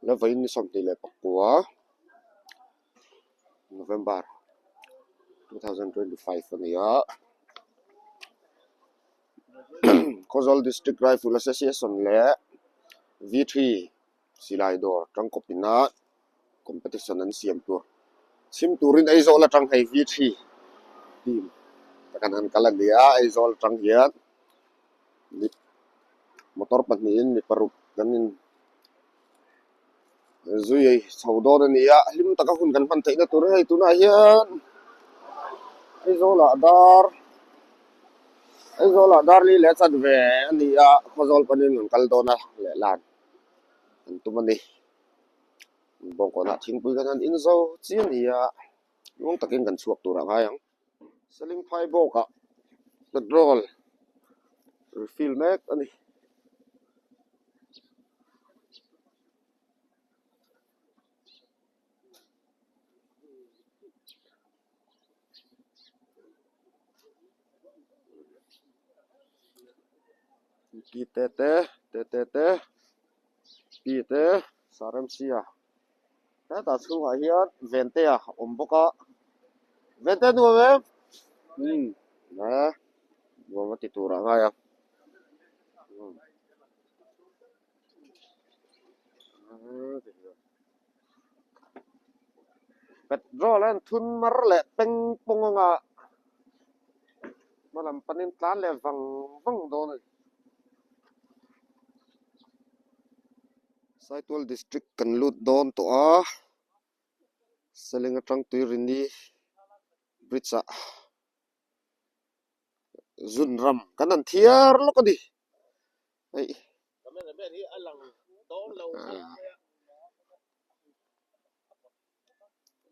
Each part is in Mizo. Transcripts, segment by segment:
La vawiin ni 29 November 2025 a ni a Khawzawl District Rifle Association leh V three silai dawr tangkawp ina competition an siam tur chhim turin Aizawl atang hei V three team te kan han kal a ni a Aizawl atang hian motor pahnihin mi paruk kan in zui chho dawn a ni a hlim taka hun kan hman theihna tur hei tunah hian Aizawl ah dar Aizawl ah dar li leh chanve a ni a Khawzawl panin an kal dawn a lehlan an tum a ni bawngkawnah thingpui kan han in zo chiah a ni a nuam takin kan chhuak tur a ngai ang. Seling phai bawkah petrol refill mek a ni. P te te te te te P te Saremsia. Hetah chhungah hian Ventea a awm bawk a, Vente nuam em? Umm e nuam a ti tur ah ngai a. Petrol a thun mar leh peng pawng anga hmalam panin tlan leh vang vang dawn a ni. Saitual District kan lut dawn tawh a, Seling atang Tuirini Bridge ah zun ram kan han thiar lawk a ni hei.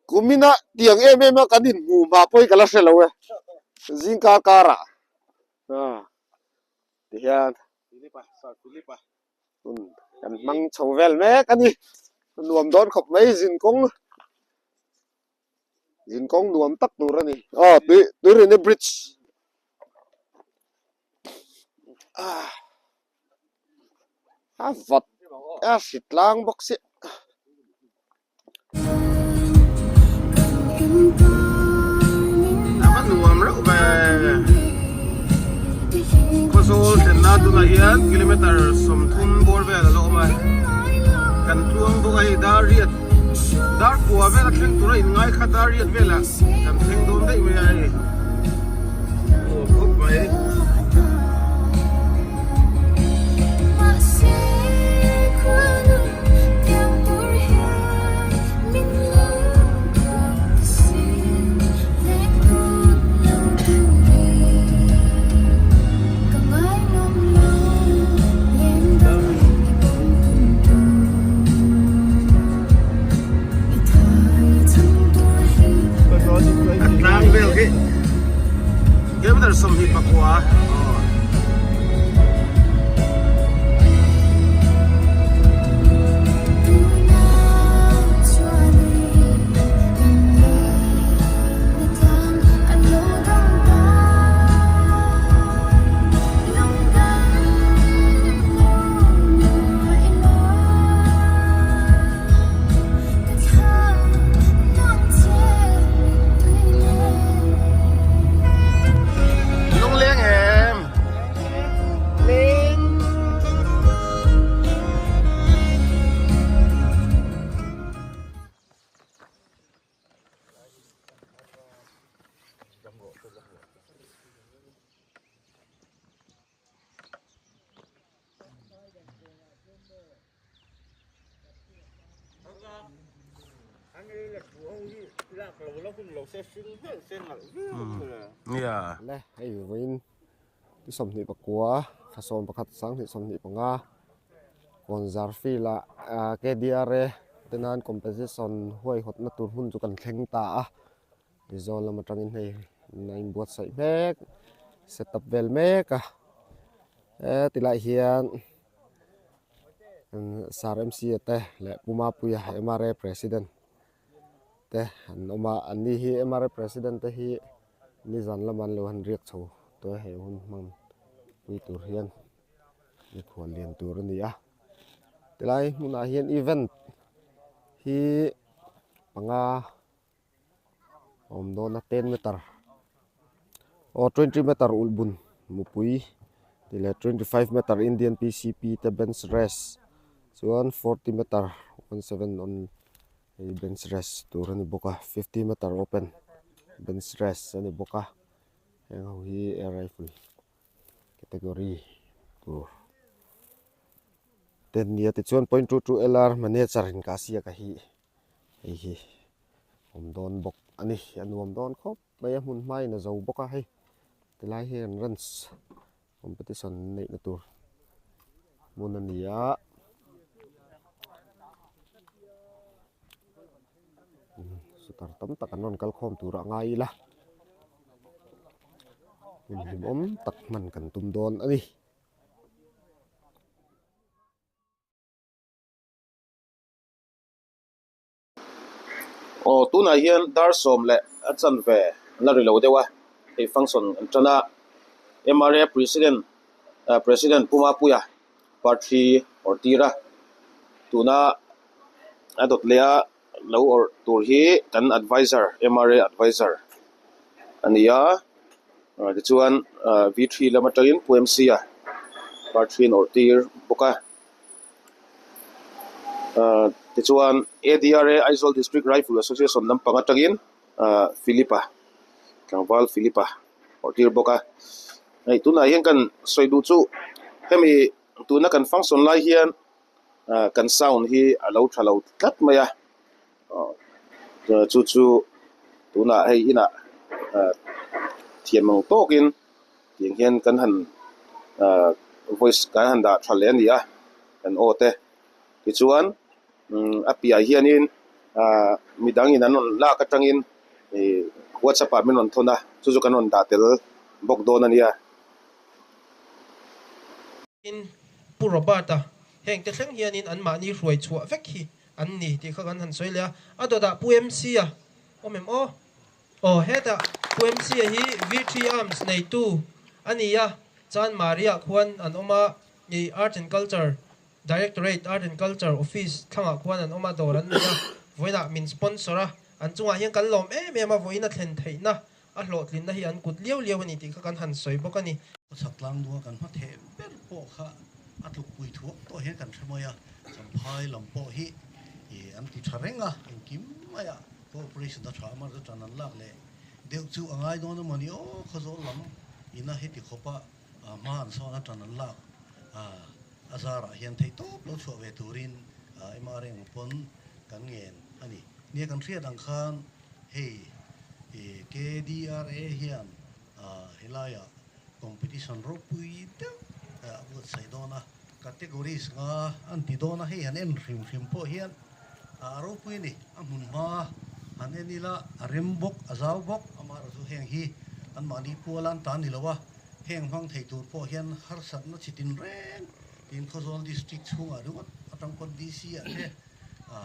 Kumina tiang em em a kan inhmu hma pawh hi ka la hre lo e, zingkar karah tihian. Hun kan hmang chho vel mek a ni. Nuam dawn khawp mai zinkawng zinkawng nuam tak tur a ni. Aw tui Tuirini bridge ah a vat a hritlang bawk si. A va nuam reuh ve Khawzawl thlenna tunah hian kilometer 30 bawr vel a la awm a kan tluang bawk a hei dar riat dar kua vel a thleng tura inngai kha dar riat velah kan thleng dawn daih mai a hei nuam khawp mai. A tlang vel khi kilometer 29. Lungleng em? Leng. Le hei vawiin ni 29 thla 11 2025 kawnzar field ah KDRA te nan competition huaihawtna tur hmun chu kan thleng ta a Mizoram lam atangin hei a inbuatsaih mek setup vel mek a hetilai hian sir M_C_A te leh Pu Mapuia M_R_A president te an awm a an ni hi M_R_A president te hi nizan lamah an lo han riak chho tawh a hei hun hman pui tur hian mikhual lian tur a ni a tilai hmunah hian event. hi panga a awm dawn a ten meter aw twenty meter ulh bun mupui tih leh 25 meter Indian P_C_P te bench rest chuan 40 meter 17 on hei bench rest tur a ni bawk a 50 meter open bench rest a ni bawk a heng ho hi air rifle category tur te an ni a tichuan point two two L_R manager in ka siak a hi hei hi awm dawn bawk a ni a nuam dawn khawp mai a hmun hmain a zo bawk a hei tilai hi an runs competition neihna tur hmun a ni a shooter tam tak an rawn kal khawm tur a ngai ila hun hlimawm tak hman kan tum dawn a ni. Aw tunah hian dar sawm leh a chanve an la ri lo deuh a, hei function an tan a, MRA President ah President Pu Mapuia party awrh tir a, tuna a dawt leh a lo awrh tur hi kan adviser MRA adviser a ni a, tichuan V three lam atangin Pu MC a party an awrh tir bawk a. Ahh tichuan ADRA Aizawl District Rifle Association lampang atangin ahh Philip-a tlangval Philip-a awrh tir bawk a hei tunah hian kan sawi duh chu hemi tuna kan function lai hian ahh kan sound hi a lo tha lo tlat mai a aw chu chu tunah hei inah ahh thiam ang tawkin. Tiang hian kan han ahh voice kan han dah tha leh a ni a kan aw te tichuan umm a piah hianin ahh midang in an rawn lak atangin ih whatsapp ah min rawn thawn a chu chu kan rawn dah tel bawk dawn a nia. Tin, Pu Robert-a heng te thleng hianin anmahni hruai chhuah vek hi an ni tih kha kan han sawi leh a, a dawtah Pu MC-a awm em aw? Aw hetah Pu MC-a hi V3 Arms neitu a ni a, Chan Maria khuan an awm a, ih Art and Culture Directorate, Art and Culture Office thlangah khuan an awm a, dawr an nei a, vawiinah min sponsor a, an chungah hian kan lawm em em a, vawiin a thlen theihna, a hlawhtlinna hi an kut liau liau a ni tih kha kan han sawi bawk a ni. Khawchhak tlangdunga kan hma theh ber pawh kha a tlukpui thuak tawh hian kan hre mai a, Champhai lam pawh hi ih an ti tha reng a, engkim maiah Cooperation a tha a, mar chu tan an lak leh deuh chu a ngai dawn emaw ni aw, Khawzawl lam ina heti khawpa hma an sawn a tan an lak a zarah hian theih tawp lo chhuah ve turin MRA ang pawn kan ngen a ni. Nia kan hriat ang khan hei KDRA hian helaiah competition ropui deuh a buatsaih dawn a, categories nga an ti dawn a, hei han en hrim hrim pawh hian A ropui a ni, a hmun hma han en ila a rem bawk, a zau bawk, amaherawh chu heng hi anmahni puala an ta ni lo a, heng hmang thei tur pawh hian harsatna chi tin reng tiin Khawzawl District chhungah ringawt atang pawn DC ah te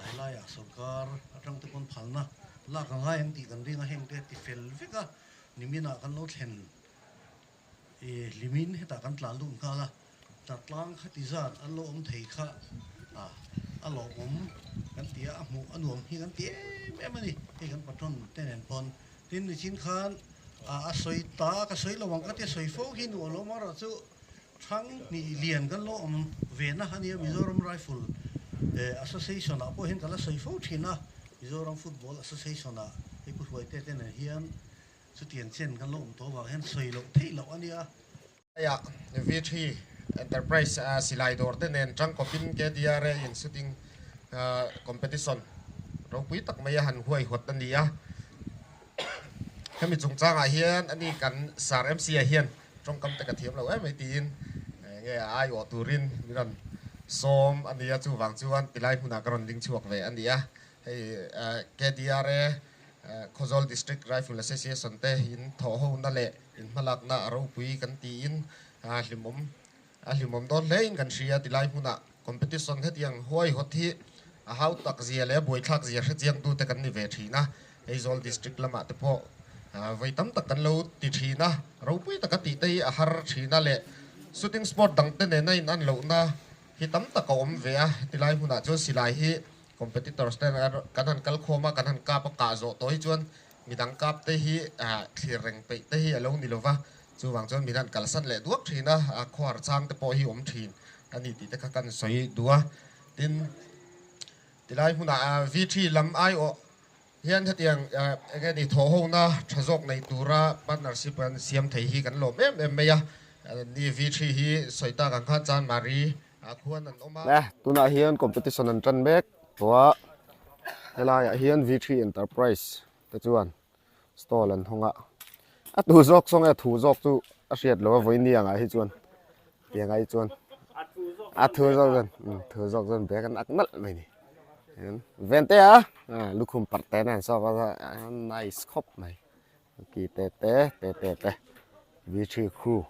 helaiah sorkar atang te pawn phalna lak a ngai ang tih kan ring a, heng te ti fel vek a, niminah kan lo thlen I hlimin hetah kan tlan lut nghal a, tlatlang kha ti zat an lo awm thei kha a lawmawm kan ti a, a hmuh a nuam hi kan ti em em a ni, hei kan patron te nen pawn. Tin nichin khan a sawi ta ka sawi lo ang ka ti a, sawi fo hi nuam lo marawh chu thlang hnih lian kan lo awm ve na a nia, Mizoram Rifle Association ah pawh hian ka la sawi fo thin a, Mizoram Football Association ah hei Pu Hruaite te nen hian Chutiang chen kan lo awm tawh avang hian sawi loh theih loh a nia. Haiah V3 Enterprise silai dawr te nen tangkawpin KDRA in shooting competition ropui tak mai a han huaihawt a ni a. Hemi chungchangah hian ani kan Sir MC-a hian tawngkam te ka thiam lo em mai tiin nge a aiawh turin min rawn sawm a ni a, chuvang chuan tilai hmunah ka rawn ding chhuak ve a ni a. Hei KDRA Khawzawl District Rifle Association te in thawhhona leh in hmalakna a ropui kan tiin a hlimawm a hlimawm dawn hle in kan hria tilai hmunah competition hetiang huaihawt hi a hau tak zia leh a buaithlak zia hrechiang tute kan ni ve thin a, Aizawl District lamah te pawh vawi tam tak kan lo ti thin a, ropui taka tih te hi a har thin a leh shooting sport dang te nena in an lohna hi tam tak a awm ve a, tilai hmunah chuan silai hi. Competitors te kan han kal khawm a, kan han kap a, kah zawh tawh hi chuan midang kap te hi thlir reng peih te hi a lo ni lova, chuvang chuan min han kalsan leh duak thin a, khuar chang te pawh hi awm thin a ni tih te kha kan sawi duh a. Tin, tilai hmunah V3 lam aiawh hian hetiang eng nge ni thawhhona tha zawk nei tura partnership kan siam thei hi kan lawm em em mai a, ni V3 hi sawi tak ang khan Chanmari ah khuan an awm a. Le, tunah hian competition an tan mek tawh a, helaiah hian V3 Enterprise te chuan stall an hawng a, a tu zawk saw nge thu zawk chu a hriat loh a vawiin angah hi chuan tiang ah hi chuan a thu zawk chuan thu zawk chuan bag an ak nalh mai ni ven te a lukhum parh te nen saw a nice khawp mai ki te te te te te V3 crew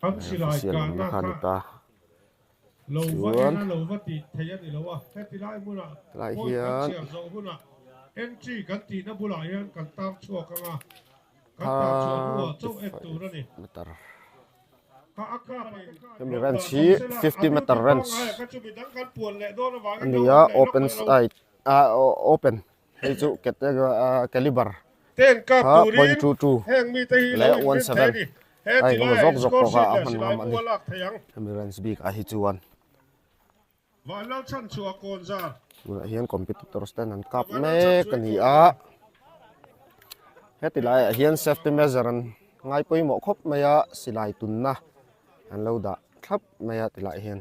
official lam na kha a ni ta. Chuan helai hian 35 meter hemi range hi 50 meter range a ni a open side ah open hei chu caliber kha 0.22 leh 17 a engemaw zawk zawk pawh kha a hman ngam a ni hemi range bik ah hi chuan tunah hian competitors ten an kap mek a ni a heti laiah hian safety measure an ngai pawimawh khawp mai a silai tunna an lo dah thlap mai a tilaiah hian.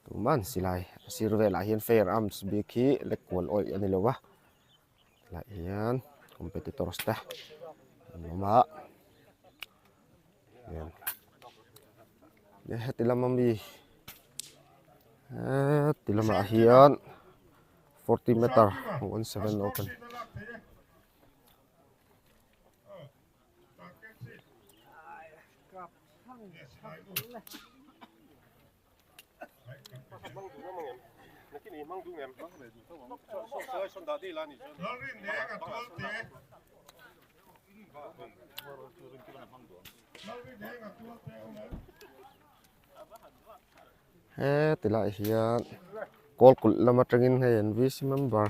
Tuman silai a sir velah hian fire arms bik hi lek kual awih a ni lo va tilai hian competitors te an awm a hian heti lama mi heti lamah hian forty meter 17 open. Heti lai hian kawl kulh lam atangin hei an VC member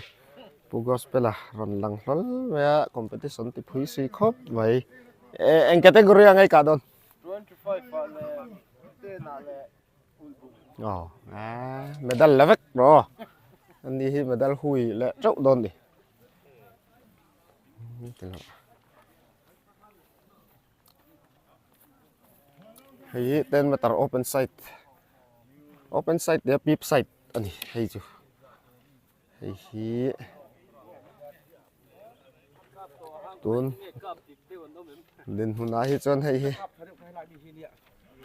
Pu Gospel a rawn lang hlawl mai a competition ti phui si khawp mai eng category ang ei kah dawn? Aw medal la vek rawh ani hi medal hui leh teuh dawn ni. Hei hi 10 meter open site open site leh pip site a ni hei chu hei hi tun dinhmunah hi chuan hei hi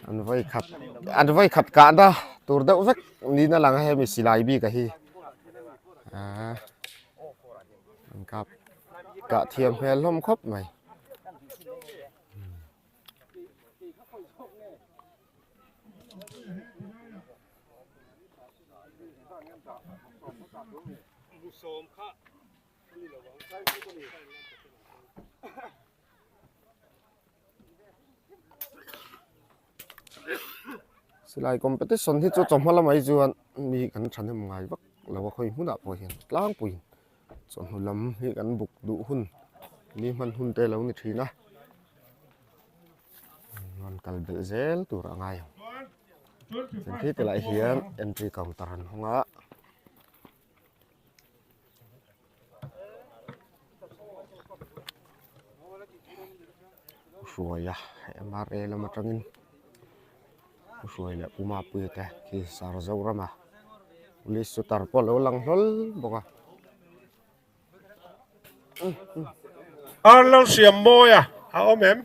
an vawi khat an vawi khat kahna tur deuh vek niin a lang a hemi silai bik a hi aaa an kap kah thiam hmel hlawm khawp mai. Silai competition hi chu chawhma lamah hi chuan mi kan thahnem ngai vak lo a khawi hmunah pawh hian tlangpuiin chawhnu lam hi kan buk duh hun ni hman hun te lo ni thin a rawn kal belh zel tur a ngai ang chuan khi ti lai hian entry counter an hawng a. Hruaia M_R_A lam atangin Hruai leh Pu Mapuia te khi Sir Zorama police shooter pawh a lo lang hlawl bawk a. Arnold Siammawia a awm em?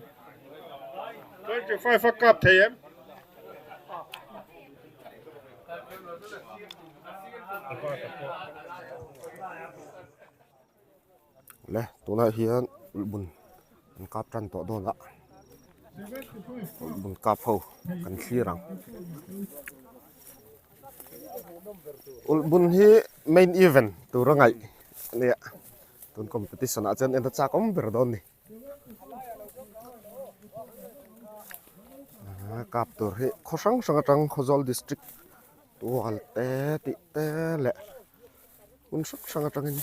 25 a kap thei em? Le tunah hian ulhbun an kap tan tawh dawn a ulhbun kap ho kan thlir ang ulhbun hi main event tur a ngaih a nia tun competition ah chuan en a chak awm ber dawn a ni kap tur hi khaw hrang hrang atang Khawzawl district. Tual te tih te leh hmun hrang hrang atangin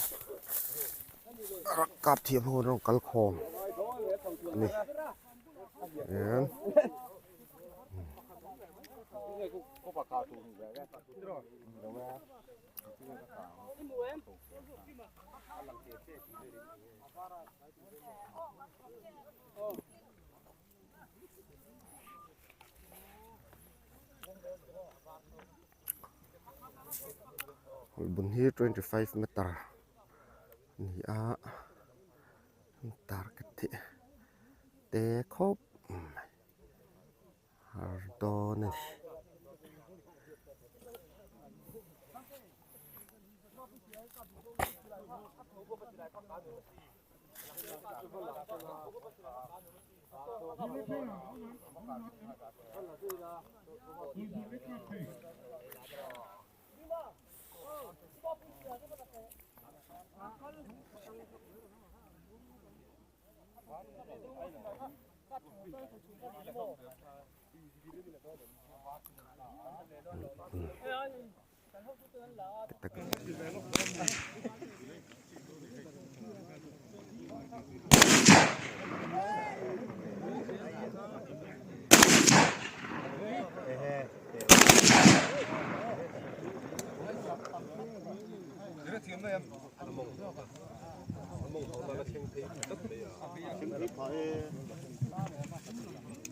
rak kap thiam ho an rawn kal khawm a ni hian. Bun hi 25 meter a ni a target hi te khawp mai har dawn a ni.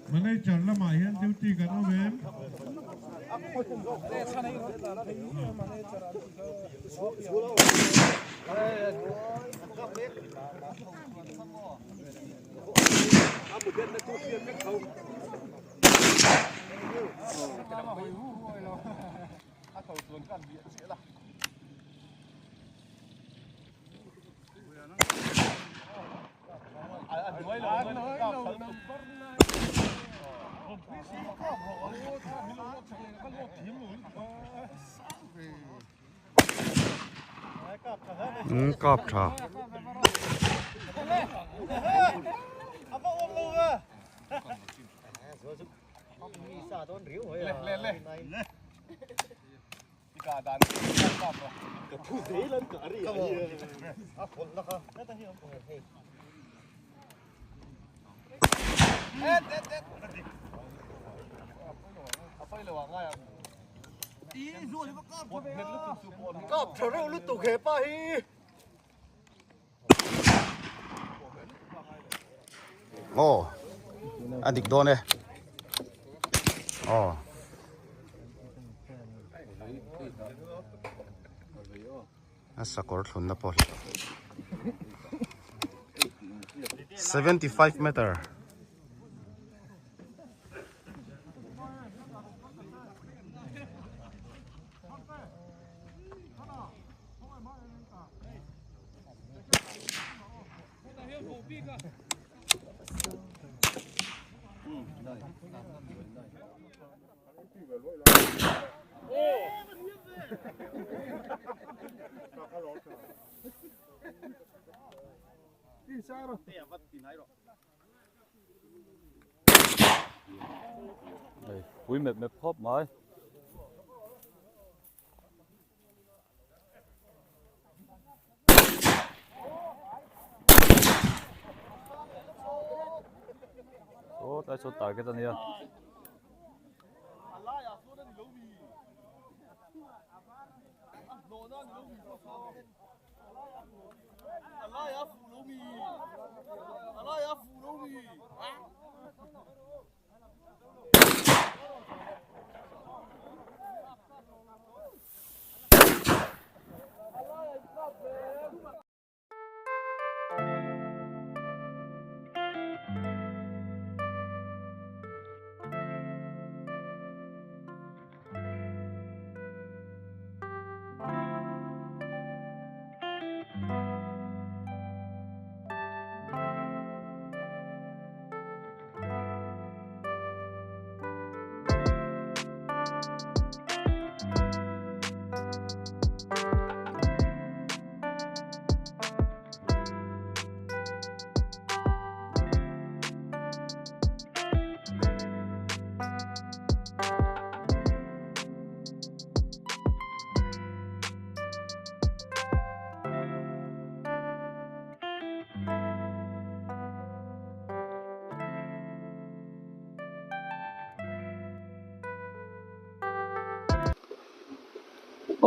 Manager lamah hian duty kan awm em? Kap tha. Aw a dik dawn e aw. A sakawr thlunna pawh hi 75 meter. Pui mep mep khawp mai. Aw tlai sawn target a nia.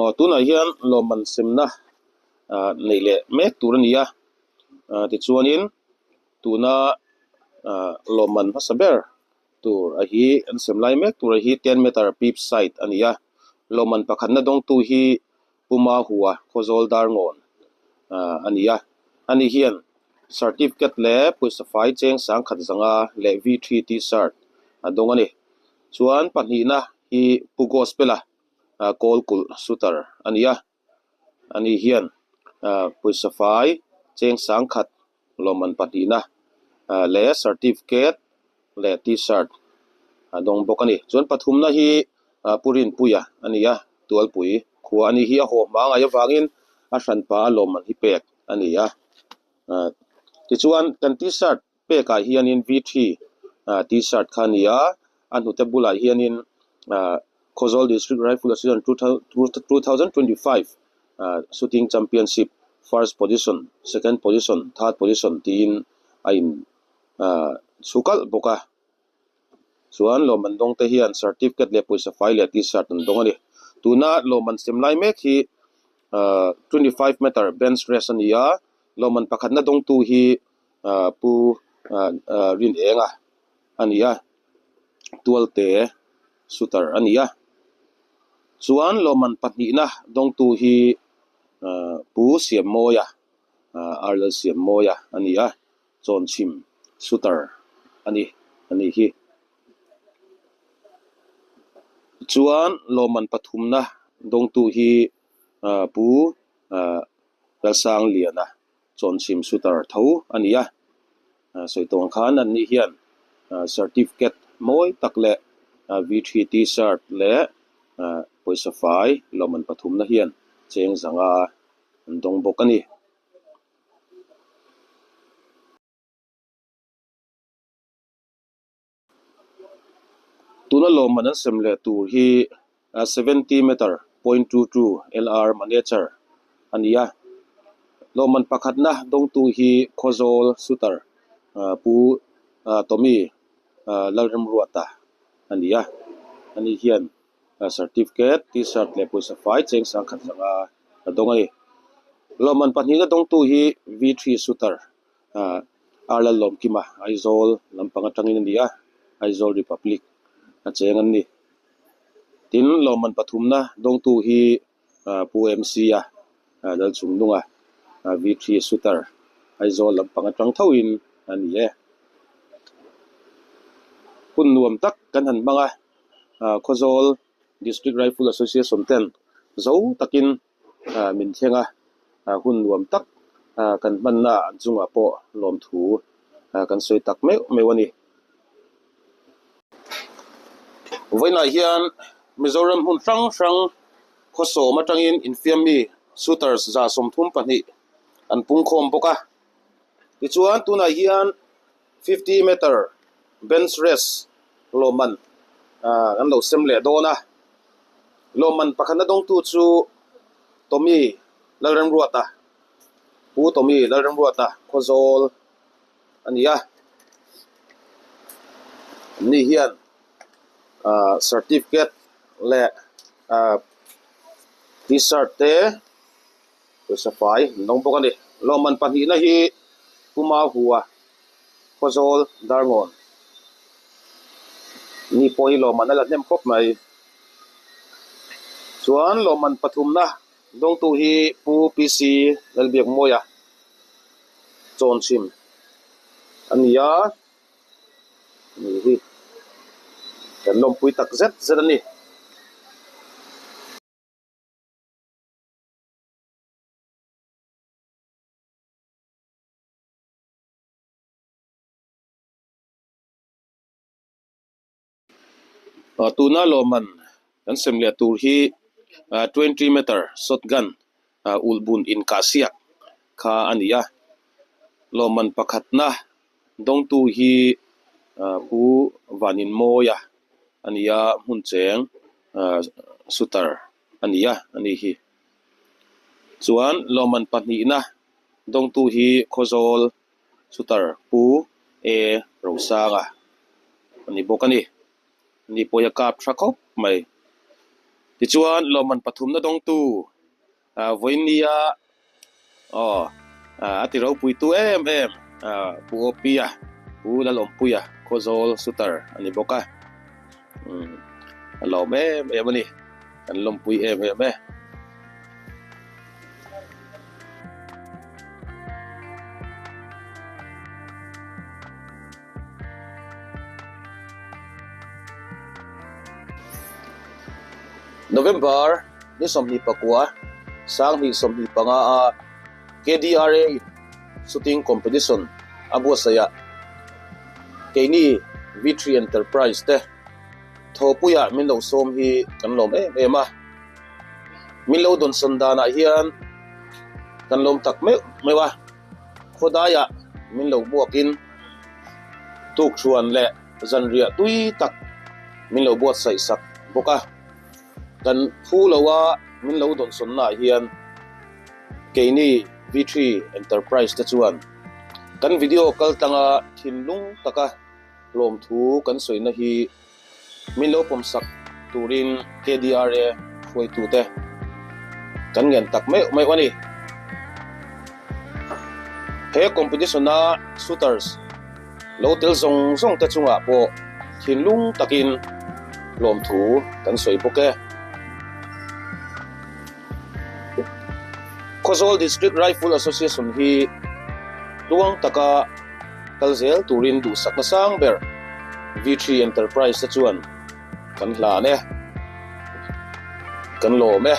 Aw tunah hian lawmman semna ah neih leh mek tur a ni a ah tichuanin tuna ah lawmman hmasa ber tur a hi an sem lai mek tur a hi ten meter pip side a ni a lawmman pakhatna dawngtu hi Pu Mahua Khawzawl Darngawn ah a ni a ani hian certificate leh pawisa fai cheng sangkhat zanga leh V three t-shirt a dawng a ni chuan pahnihna hi Pu Gospel-a ah kawl kulh shooter a ni a ani hian ah pawisa fai cheng sangkhat lawmman pahnihna ah leh certificate leh t-shirt a dawng bawk a ni chuan pathumna hi ah Pu Rinpuia a ni a Tualpui khua a ni hi a haw hma ngai avangin a hranpa a lawmman hi pek a ni a ah tichuan kan t-shirt pekah hianin V three ah t-shirt kha a ni a a hnute bulah hianin ah Khawzawl District Rifle Association 2025 ah shooting championship first position second position third position tiin a in ah chhu kalh bawk a chuan lawmman dawng te hian certificate leh pawisa fai leh t-shirt an dawng a ni tuna lawmman sem lai mek hi ah 25 meter bench rest a ni a lawmman pakhatna dawngtu hi ah pu ah ah Rinenga a ni a Tualte shooter a ni a chuan lawmman pahnihna dawngtu hi ah Pu Siammawia ah Arlal Siammawia a ni a Chawnchhim shooter a ni a nih hi. Chuan lawmman pathumna dawngtu hi ah Pu ah Lalsangliana Chawnchhim shooter tho a ni a, sawi tawng khan an ni hian certificate mawi tak leh V three t-shirt leh pawisa fai lawmman pathumna hian cheng zanga an dawng bawk a ni. Tuna lawmman an sem leh tur hi 70 meter .22 LR manager a ni a, lawmman pakhatna dawngtu hi Khawzawl shooter Pu Tommy Lalremruata a ni a, ani hian certificate, t-shirt leh pawisa fai cheng sangkhat zanga a dawng a ni. Lawmman pahnihna dawngtu hi V three shooter Ahh Ar Lallawmkima Aizawl lampang atangin a ni a, Aizawl Republic a cheng an ni. Tin, lawmman pathumna dawngtu hi ahh Pu MC a Lalchungnunga V three shooter Aizawl lampang atang thoin a ni e. Hun nuam tak kan han hmang a, ahh Khawzawl District Rifle Association ten zo takin min thleng a, hun nuam tak kan hmanna an chungah pawh lawmthu kan sawi tak meuh meuh a ni. Vawiinah hian Mizoram hmun hrang hrang khawsawm atangin infiammi shooters 32 an pungkhawm bawk a. Tichuan tunah hian 50 meter bench rest lawmman an lo sem leh dawn a. Lawmman pakhatna dawngtu chu Tommy Lalremruata, Pu Tommy Lalremruata Khawzawl a ni a. Anni hian ah certificate leh ah t-shirt te pawisa fai an dawng bawk a ni. Lawmman pahnihna hi Pu Mahua Khawzawl Darngawn ni pawh hi lawmman a la hnem khawp mai. Chuan lawmman pathumna dawngtu hi Pu PC Lalbiakmawia Chawnchhim a ni a, ni hi kan lawmpui tak zet zet a ni. Tuna lawmman kan sem leh tur hi 20 meter shotgun ulhbun inkahsiak kha a ni a, lawmman pakhatna dawngtu hi Pu Vaninmawia a ni a, hmun cheng shooter a ni a a ni hi. Chuan lawmman pahnihna dawngtu hi Khawzawl shooter Pu A Rosanga a ni bawk a ni. Ani pawh hi a kap tha khawp mai. Tichuan lawmman pathumna dawngtu vawinia aw a ti ropuitu em em Pu Awpia, Pu Lalawmpuia Khawzawl Shooter a ni bawk a. A lawm em em a ni, kan lawmpui em em e. November ni 29 2025 a KDRA in shooting competition a buatsaih ah keini V3 Enterprise te thawhpuiah min lo sawm hi kan lawm em em a, min lo dawnsawn danah hian kan lawm tak meuh meuh a. Khawdaiah min lo buakin tukṭhuan leh zanriah tui tak min lo buatsaih sak bawk a. Kan phu loa min lo dawnsawnnaah hian keini V3 Enterprise te chuan kan video kaltlanga thinlung taka hlawmthu kan sawina hi Min lo pawmsak turin KDRA hruaitute kan ngen tak meuh meuh a ni. He competition-a shooters lo tel zawng zawng te chungah pawh thinlung takin lawmthu kan sawi bawk e. Khawzawl District Rifle Association hi tluang taka kal zel turin duhsakna sang ber V3 Enterprise te chuan kan hlan e, kan lawm e.